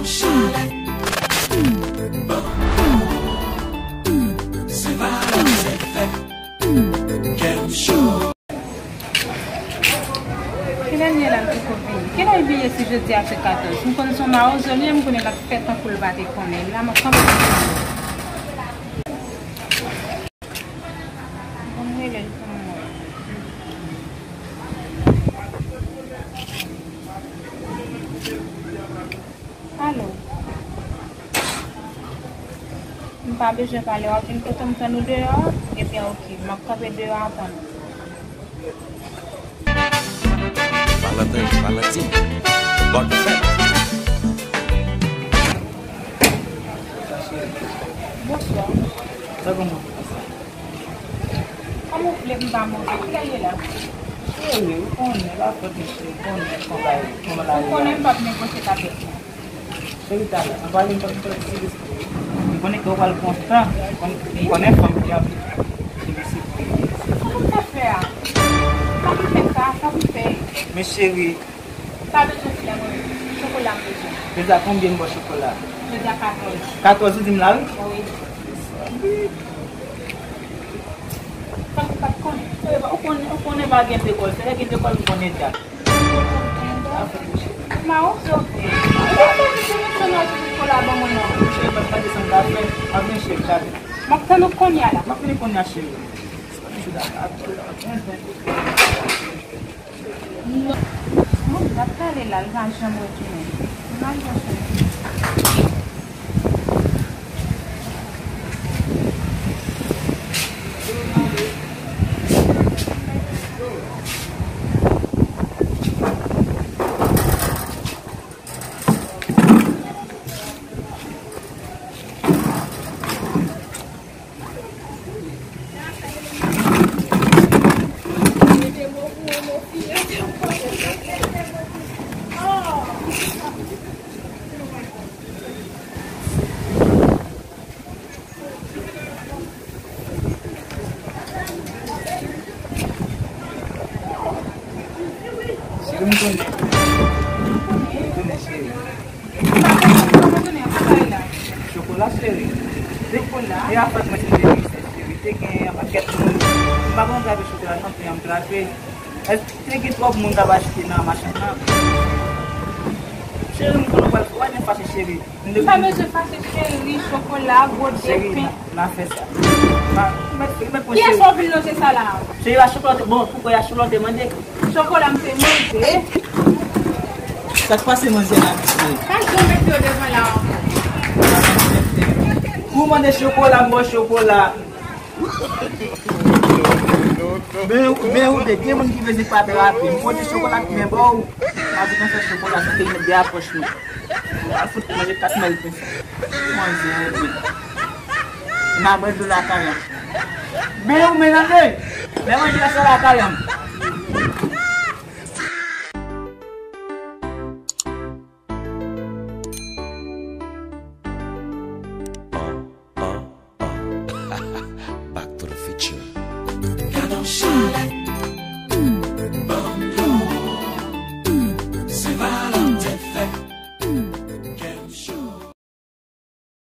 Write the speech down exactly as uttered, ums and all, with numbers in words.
Kilè l ye la, l poko vini? Kilè l bliye si jodi a se katòz? M konn se yon mawozo li ye, m konnen l ap fè tankou l pa te konnen. La m ap kanpe. Ban m rele l pou m wè. Alo. M pa bezwen pale, w ap vin kote m tann ou deyò a? Ebyen, oke, m ap kanpe deyò a tann ou. Valentin, Valentin. Bòn fèt. Bonswa. Sa kòman? Kòman w vle m pa move? Kilè l ye la? Cheri, ou konnen, la fèt mesye, ou konnen kòman bagay, kòman bagay. Ou konnen m p ap negosye t avèk ou. Cheri, talè, anba li m p ap fè ti riske. M konnen ke ou pral kontan, m konnen, m konnen fanm ki ap ti riske. Sa pou m ta fè a? Sa pou m fè sa? Sa pou m fè? Men cheri, pa bezwen flè mwen. Chokola m bezwen. Jodi a konbyen m ba w chokola? Jodi a katòz. Katòz ou di m la, wi? Wi. Sa m pa t konnen. Ou konnen, ou konnen pa gen dekòl. Se lè gen dekòl m konnen dat. Ma ou sove. Ou pa konn si m fè nan ti chokola ban mwen non. Cheri, pa t gade sa m ta fè. Ap vin cheri, gade. M ap tann ou kounye a la. M ap vini kounye a, cheri. Non. Bon, l ap pale la, l pa janm retounen. L pa janm retounen. Cheri, m konnen. M konnen, cheri. Chokola, cheri. Chokola? E afè mwen te vini isit, cheri. Te gen yon pakèt moun. M pa konn trape chokola, non, te yon trape. Èske te gen twòp moun k ap achte nan machann nan? Cheri, m konnen w pral, w pa gen fache, cheri. M pa bezwen fache, cheri, chokola, gode, pen. Cheri, n a, n a fè sa. N a, mèt, mèt pran, cheri. Kiyès ou vin lonje sa la? Cheri, a chokola te, bon, pou kwè a chokola te mande. Chokola m te mande. Sa k pase manzè la, mesye? Pa janm mete yo devan la ankò. Ou mande chokola, m ba w chokola. Men, men ou te gen moun ki bezwen pa drape. M pote chokola ki men ba w. Pa di konsa chokola, sa te met de apòch nou. Al fout manje kat mèl pen sa. Manzè, wi. N a bwè dlo lakay an. Men ou men nan men. Men manje sa lakay an.